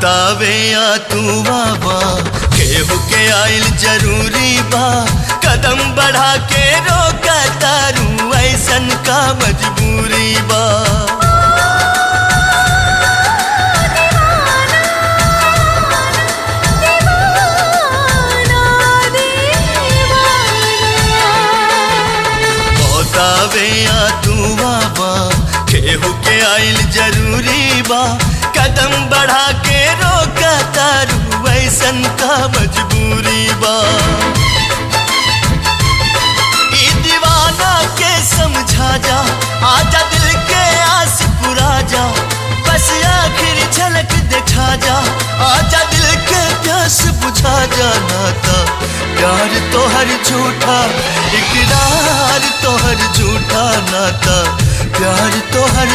मौतावे आ तू बाबा, केहू के आइल जरूरी बा। कदम बढ़ा के रोका तारू, ऐसन का मजबूरी बा। दीवाना दीवाना। मौतावे आ तू बाबा, केहू के आइल जरूरी बा। कदम बढ़ा के रोका तारू, ऐसन का मजबूरी बा। ई दीवाना के समझा जा, आजा दिल के आस पुरा जा। बस आखिर झलक दिखा जा, आजा दिल के प्यास बुझा जा। नाता प्यार तो हर झूठा, इकरार तो हर झूठा। नाता प्यार तो हर